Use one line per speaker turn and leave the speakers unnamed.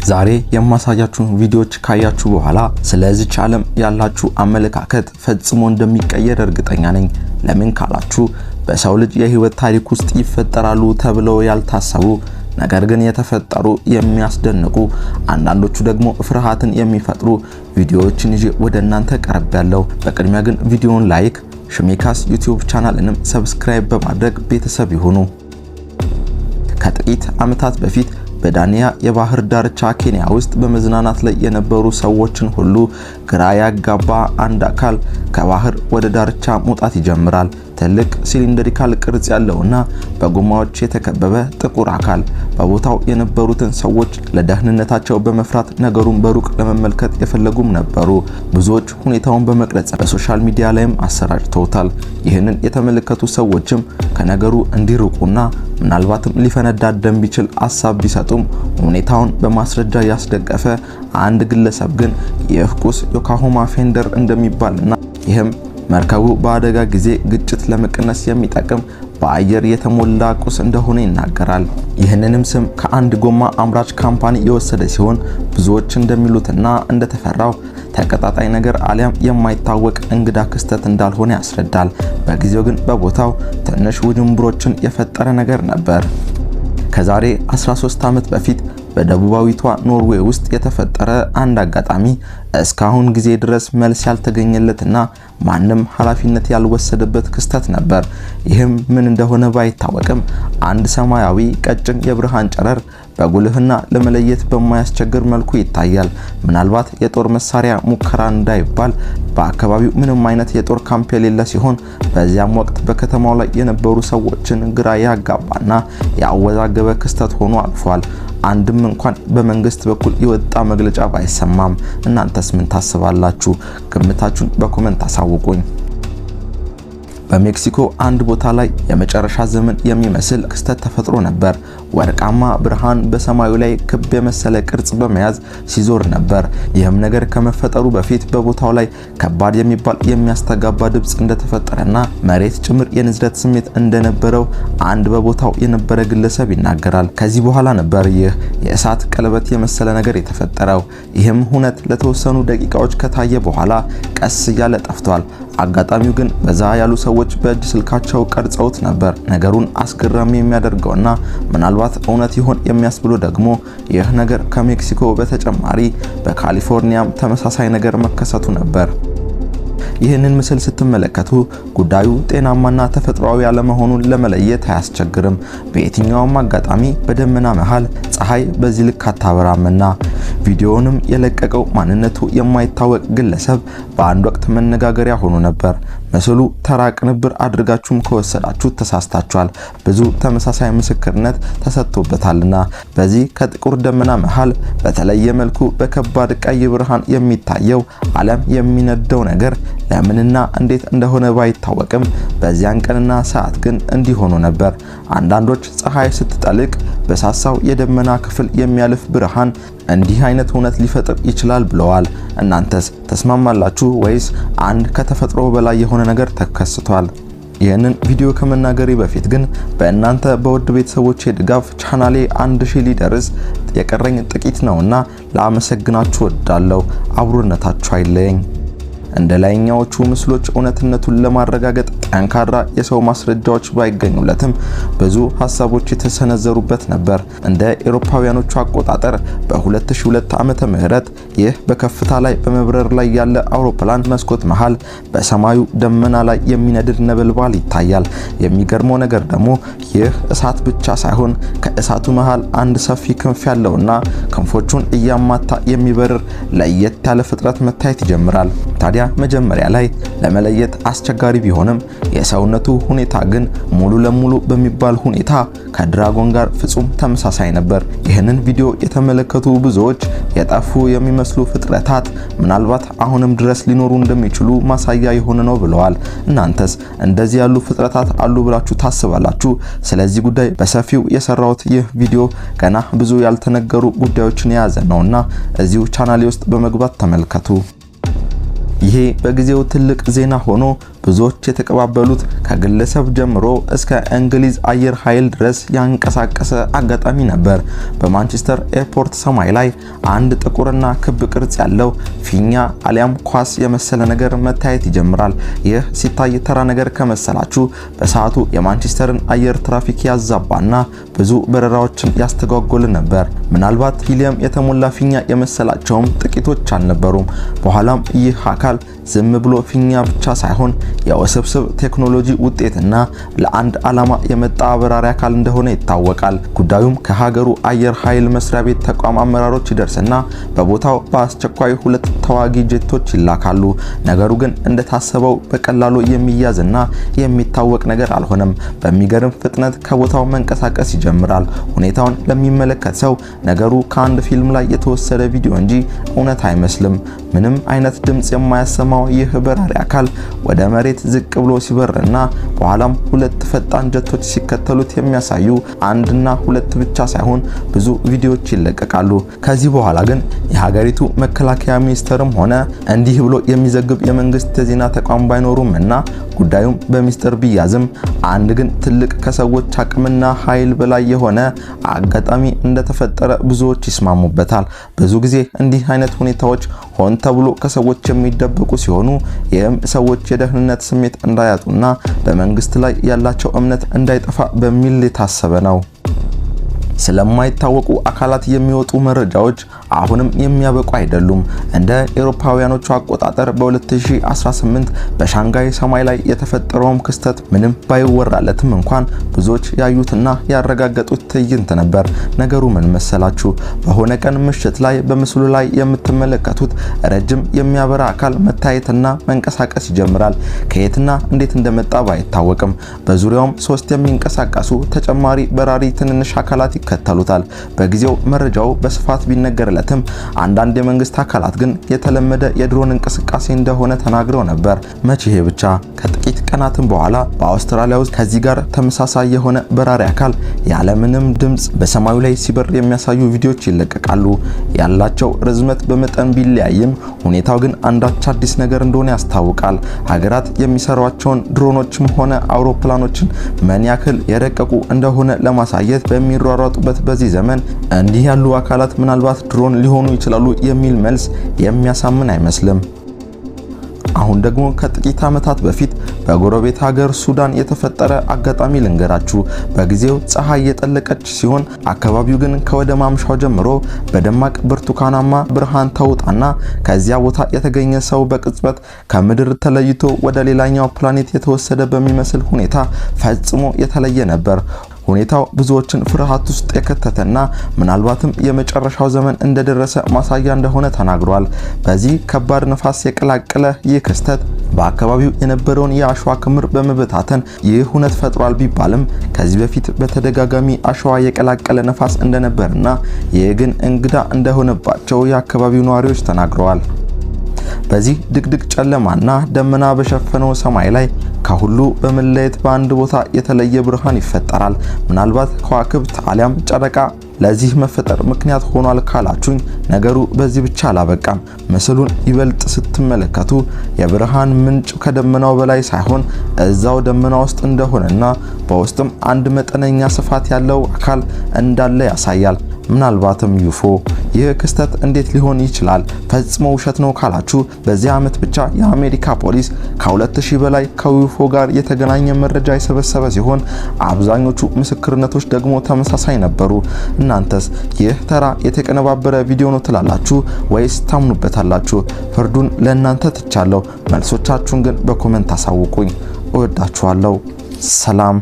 ዛሬ የማሳያችሁን ቪዲዮዎች ካያችሁ በኋላ ስለዚች ዓለም ያላችሁ አመለካከት ፈጽሞ እንደሚቀየር እርግጠኛ ነኝ። ለምን ካላችሁ በሰው ልጅ የህይወት ታሪክ ውስጥ ይፈጠራሉ ተብለው ያልታሰቡ ነገር ግን የተፈጠሩ የሚያስደንቁ፣ አንዳንዶቹ ደግሞ ፍርሃትን የሚፈጥሩ ቪዲዮዎችን ይዤ ወደ እናንተ ቀርቤያለሁ። በቅድሚያ ግን ቪዲዮውን like፣ ሽሜካስ YouTube channel ንም subscribe በማድረግ ቤተሰብ ይሁኑ። ከጥቂት ዓመታት በፊት በዳንያ የባህር ዳርቻ ኬንያ ውስጥ በመዝናናት ላይ የነበሩ ሰዎችን ሁሉ ግራ ያጋባ አንድ አካል ከባህር ወደ ዳርቻ መውጣት ይጀምራል። ትልቅ cylindrical ቅርጽ ያለውና በጎማዎች የተከበበ ጥቁር አካል በቦታው የነበሩትን ሰዎች ለደህንነታቸው በመፍራት ነገሩን በሩቅ ለመመልከት የፈለጉም ነበሩ። ብዙዎች ሁኔታውን በመቅረጽ በ social media ላይም አሰራጭተውታል። ይህንን የተመለከቱ ሰዎችም ከነገሩ እንዲርቁና ምናልባትም ሊፈነዳ እንደሚችል ሀሳብ ቢሰጡም ሁኔታውን በማስረጃ ያስደገፈ አንድ ግለሰብ ግን ይህ ቁስ ዮኮሃማ fender እንደሚባልና ይህም መርከቡ በአደጋ ጊዜ ግጭት ለመቀነስ የሚጠቅም በአየር የተሞላ ቁስ እንደሆነ ይናገራል። ይህንንም ስም ከአንድ ጎማ አምራች company የወሰደ ሲሆን ብዙዎች እንደሚሉትና እንደተፈራው ተቀጣጣይ ነገር አሊያም የማይታወቅ እንግዳ ክስተት እንዳልሆነ ያስረዳል። በጊዜው ግን በቦታው ትንሽ ውዥንብሮችን የፈጠረ ነገር ነበር። ከዛሬ 13 ዓመት በፊት በደቡባዊቷ ኖርዌይ ውስጥ የተፈጠረ አንድ አጋጣሚ እስካሁን ጊዜ ድረስ መልስ ያልተገኘለትና ማንም ኃላፊነት ያልወሰደበት ክስተት ነበር። ይህም ምን እንደሆነ ባይታወቅም አንድ ሰማያዊ ቀጭን የብርሃን ጨረር በጉልህና ለመለየት በማያስቸግር መልኩ ይታያል። ምናልባት የጦር መሳሪያ ሙከራ እንዳይባል በአካባቢው ምንም አይነት የጦር ካምፕ የሌለ ሲሆን በዚያም ወቅት በከተማው ላይ የነበሩ ሰዎችን ግራ ያጋባና ያወዛገበ ክስተት ሆኖ አልፏል። አንድም እንኳን በመንግስት በኩል የወጣ መግለጫ ባይሰማም፣ እናንተስ ምን ታስባላችሁ? ግምታችሁን በ comment አሳውቁኝ። በሜክሲኮ አንድ ቦታ ላይ የመጨረሻ ዘመን የሚመስል ክስተት ተፈጥሮ ነበር። ወርቃማ ብርሃን በሰማዩ ላይ ክብ የመሰለ ቅርጽ በመያዝ ሲዞር ነበር። ይህም ነገር ከመፈጠሩ በፊት በቦታው ላይ ከባድ የሚባል የሚያስተጋባ ድምጽ እንደተፈጠረና መሬት ጭምር የንዝረት ስሜት እንደነበረው አንድ በቦታው የነበረ ግለሰብ ይናገራል። ከዚህ በኋላ ነበር ይህ የእሳት ቀለበት የመሰለ ነገር የተፈጠረው። ይህም ሁነት ለተወሰኑ ደቂቃዎች ከታየ በኋላ ቀስ እያለ ጠፍቷል። አጋጣሚው ግን በዛ ያሉ ሰዎች በእጅ ስልካቸው ቀርጸውት ነበር። ነገሩን አስገራሚ የሚያደርገውና ምናልባት እውነት ይሆን የሚያስብሎ ደግሞ ይህ ነገር ከሜክሲኮ በተጨማሪ በካሊፎርኒያም ተመሳሳይ ነገር መከሰቱ ነበር። ይህንን ምስል ስትመለከቱ ጉዳዩ ጤናማና ተፈጥሯዊ ያለመሆኑን ለመለየት አያስቸግርም። በየትኛውም አጋጣሚ በደመና መሃል ፀሐይ በዚህ ልክ አታበራምና። ቪዲዮውንም የለቀቀው ማንነቱ የማይታወቅ ግለሰብ በአንድ ወቅት መነጋገሪያ ሆኖ ነበር። ምስሉ ተራ ቅንብር አድርጋችሁም ከወሰዳችሁ ተሳስታችኋል። ብዙ ተመሳሳይ ምስክርነት ተሰጥቶበታልና። በዚህ ከጥቁር ደመና መሃል በተለየ መልኩ በከባድ ቀይ ብርሃን የሚታየው ዓለም የሚነደው ነገር ለምንና እንዴት እንደሆነ ባይታወቅም በዚያን ቀንና ሰዓት ግን እንዲሆኑ ነበር። አንዳንዶች ፀሐይ ስትጠልቅ በሳሳው የደመና ክፍል የሚያልፍ ብርሃን እንዲህ አይነት እውነት ሊፈጥር ይችላል ብለዋል። እናንተስ ተስማማላችሁ ወይስ አንድ ከተፈጥሮ በላይ የሆነ ነገር ተከስቷል? ይህንን ቪዲዮ ከመናገሬ በፊት ግን በእናንተ በውድ ቤተሰቦቼ ድጋፍ ቻናሌ 1000 ሊደርስ የቀረኝ ጥቂት ነውና ላመሰግናችሁ እወዳለሁ። አብሮነታችሁ አይለየኝ። እንደ ላይኛዎቹ ምስሎች እውነትነቱን ለማረጋገጥ ጠንካራ የሰው ማስረጃዎች ባይገኙለትም ብዙ ሀሳቦች የተሰነዘሩበት ነበር። እንደ ኤሮፓውያኖቹ አቆጣጠር በ2002 ዓመተ ምህረት ይህ በከፍታ ላይ በመብረር ላይ ያለ አውሮፕላን መስኮት መሃል በሰማዩ ደመና ላይ የሚነድድ ነበልባል ይታያል። የሚገርመው ነገር ደግሞ ይህ እሳት ብቻ ሳይሆን ከእሳቱ መሃል አንድ ሰፊ ክንፍ ያለውና ክንፎቹን እያማታ የሚበርር ለየት ያለ ፍጥረት መታየት ይጀምራል። ታዲያ መጀመሪያ ላይ ለመለየት አስቸጋሪ ቢሆንም የሰውነቱ ሁኔታ ግን ሙሉ ለሙሉ በሚባል ሁኔታ ከ dragon ጋር ፍጹም ተመሳሳይ ነበር። ይህንን ቪዲዮ የተመለከቱ ብዙዎች የጠፉ የሚመስሉ ፍጥረታት ምናልባት አሁንም ድረስ ሊኖሩ እንደሚችሉ ማሳያ የሆነ ነው ብለዋል። እናንተስ እንደዚህ ያሉ ፍጥረታት አሉ ብላችሁ ታስባላችሁ? ስለዚህ ጉዳይ በሰፊው የሰራሁት ይህ ቪዲዮ ገና ብዙ ያልተነገሩ ጉዳዮችን የያዘ ነውና እዚሁ ቻናሌ ውስጥ በመግባት ተመልከቱ። ይሄ በጊዜው ትልቅ ዜና ሆኖ ብዙዎች የተቀባበሉት ከግለሰብ ጀምሮ እስከ እንግሊዝ አየር ኃይል ድረስ ያንቀሳቀሰ አጋጣሚ ነበር። በማንቸስተር ኤርፖርት ሰማይ ላይ አንድ ጥቁርና ክብ ቅርጽ ያለው ፊኛ አሊያም ኳስ የመሰለ ነገር መታየት ይጀምራል። ይህ ሲታይ ተራ ነገር ከመሰላችሁ በሰዓቱ የማንቸስተርን አየር ትራፊክ ያዛባና ብዙ በረራዎችን ያስተጓጎለ ነበር። ምናልባት ሂሊየም የተሞላ ፊኛ የመሰላቸውም ጥቂቶች አልነበሩም። በኋላም ይህ አካል ዝም ብሎ ፊኛ ብቻ ሳይሆን የውስብስብ ቴክኖሎጂ ውጤትና ለአንድ ዓላማ የመጣ አበራሪ አካል እንደሆነ ይታወቃል። ጉዳዩም ከሀገሩ አየር ኃይል መስሪያ ቤት ተቋም አመራሮች ይደርስና በቦታው በአስቸኳይ ሁለት ተዋጊ ጀቶች ይላካሉ። ነገሩ ግን እንደታሰበው በቀላሉ የሚያዝና የሚታወቅ ነገር አልሆነም። በሚገርም ፍጥነት ከቦታው መንቀሳቀስ ይጀምራል። ሁኔታውን ለሚመለከት ሰው ነገሩ ከአንድ ፊልም ላይ የተወሰደ ቪዲዮ እንጂ እውነት አይመስልም። ምንም አይነት ድምጽ የማያሰማው ይህ በራሪ አካል ወደ መሬት ዝቅ ብሎ ሲበርና በኋላም ሁለት ፈጣን ጀቶች ሲከተሉት የሚያሳዩ አንድና ሁለት ብቻ ሳይሆን ብዙ ቪዲዮዎች ይለቀቃሉ። ከዚህ በኋላ ግን የሀገሪቱ መከላከያ ሚኒስተርም ሆነ እንዲህ ብሎ የሚዘግብ የመንግስት የዜና ተቋም ባይኖሩም እና ጉዳዩም በሚስጥር ቢያዝም አንድ ግን ትልቅ ከሰዎች አቅምና ኃይል በላይ የሆነ አጋጣሚ እንደተፈጠረ ብዙዎች ይስማሙበታል። ብዙ ጊዜ እንዲህ አይነት ሁኔታዎች ሆን ተብሎ ከሰዎች የሚደበቁ ሲሆኑ ይህም ሰዎች የደህንነት ስሜት እንዳያጡና በመንግስት ላይ ያላቸው እምነት እንዳይጠፋ በሚል የታሰበ ነው። ስለማይታወቁ አካላት የሚወጡ መረጃዎች አሁንም የሚያበቁ አይደሉም። እንደ ኤሮፓውያኖቹ አቆጣጠር በ2018 በሻንጋይ ሰማይ ላይ የተፈጠረውም ክስተት ምንም ባይወራለትም እንኳን ብዙዎች ያዩትና ያረጋገጡት ትዕይንት ነበር። ነገሩ ምን መሰላችሁ? በሆነ ቀን ምሽት ላይ በምስሉ ላይ የምትመለከቱት ረጅም የሚያበራ አካል መታየትና መንቀሳቀስ ይጀምራል። ከየትና እንዴት እንደመጣ ባይታወቅም በዙሪያውም ሶስት የሚንቀሳቀሱ ተጨማሪ በራሪ ትንንሽ አካላት ይከተሉታል። በጊዜው መረጃው በስፋት ቢነገርለትም አንዳንድ የመንግስት አካላት ግን የተለመደ የድሮን እንቅስቃሴ እንደሆነ ተናግረው ነበር። መቼ ይሄ ብቻ፣ ከጥቂት ቀናትም በኋላ በአውስትራሊያ ውስጥ ከዚህ ጋር ተመሳሳይ የሆነ በራሪ አካል ያለምንም ድምጽ በሰማዩ ላይ ሲበር የሚያሳዩ ቪዲዮዎች ይለቀቃሉ። ያላቸው ርዝመት በመጠን ቢለያይም ሁኔታው ግን አንዳች አዲስ ነገር እንደሆነ ያስታውቃል። ሀገራት የሚሰሯቸውን ድሮኖችም ሆነ አውሮፕላኖችን ምን ያክል የረቀቁ እንደሆነ ለማሳየት በሚሯሯጡበት በዚህ ዘመን እንዲህ ያሉ አካላት ምናልባት ድሮን ሊሆኑ ይችላሉ የሚል መልስ የሚያሳምን አይመስልም። አሁን ደግሞ ከጥቂት ዓመታት በፊት በጎረቤት ሀገር ሱዳን የተፈጠረ አጋጣሚ ልንገራችሁ። በጊዜው ፀሐይ የጠለቀች ሲሆን አካባቢው ግን ከወደ ማምሻው ጀምሮ በደማቅ ብርቱካናማ ብርሃን ተውጣና ከዚያ ቦታ የተገኘ ሰው በቅጽበት ከምድር ተለይቶ ወደ ሌላኛው ፕላኔት የተወሰደ በሚመስል ሁኔታ ፈጽሞ የተለየ ነበር። ሁኔታው ብዙዎችን ፍርሃት ውስጥ የከተተና ምናልባትም የመጨረሻው ዘመን እንደደረሰ ማሳያ እንደሆነ ተናግሯል። በዚህ ከባድ ነፋስ የቀላቀለ ይህ ክስተት በአካባቢው የነበረውን የአሸዋ ክምር በመበታተን ይህ ሁነት ፈጥሯል ቢባልም ከዚህ በፊት በተደጋጋሚ አሸዋ የቀላቀለ ነፋስ እንደነበርና ይህ ግን እንግዳ እንደሆነባቸው የአካባቢው ነዋሪዎች ተናግረዋል። በዚህ ድቅድቅ ጨለማና ደመና በሸፈነው ሰማይ ላይ ከሁሉ በመለየት በአንድ ቦታ የተለየ ብርሃን ይፈጠራል። ምናልባት ከዋክብት አሊያም ጨረቃ ለዚህ መፈጠር ምክንያት ሆኗል ካላችሁኝ ነገሩ በዚህ ብቻ አላበቃም። ምስሉን ይበልጥ ስትመለከቱ የብርሃን ምንጭ ከደመናው በላይ ሳይሆን እዛው ደመና ውስጥ እንደሆነና በውስጥም አንድ መጠነኛ ስፋት ያለው አካል እንዳለ ያሳያል። ምናልባትም UFO። ይህ ክስተት እንዴት ሊሆን ይችላል? ፈጽሞ ውሸት ነው ካላችሁ በዚህ ዓመት ብቻ የአሜሪካ ፖሊስ ከ2000 በላይ ከ UFO ጋር የተገናኘ መረጃ የሰበሰበ ሲሆን አብዛኞቹ ምስክርነቶች ደግሞ ተመሳሳይ ነበሩ። እናንተስ ይህ ተራ የተቀነባበረ ቪዲዮ ነው ትላላችሁ ወይስ ታምኑበታላችሁ? ፍርዱን ለእናንተ ትቻለሁ። መልሶቻችሁን ግን በ comment አሳውቁኝ። እወዳችኋለሁ። ሰላም።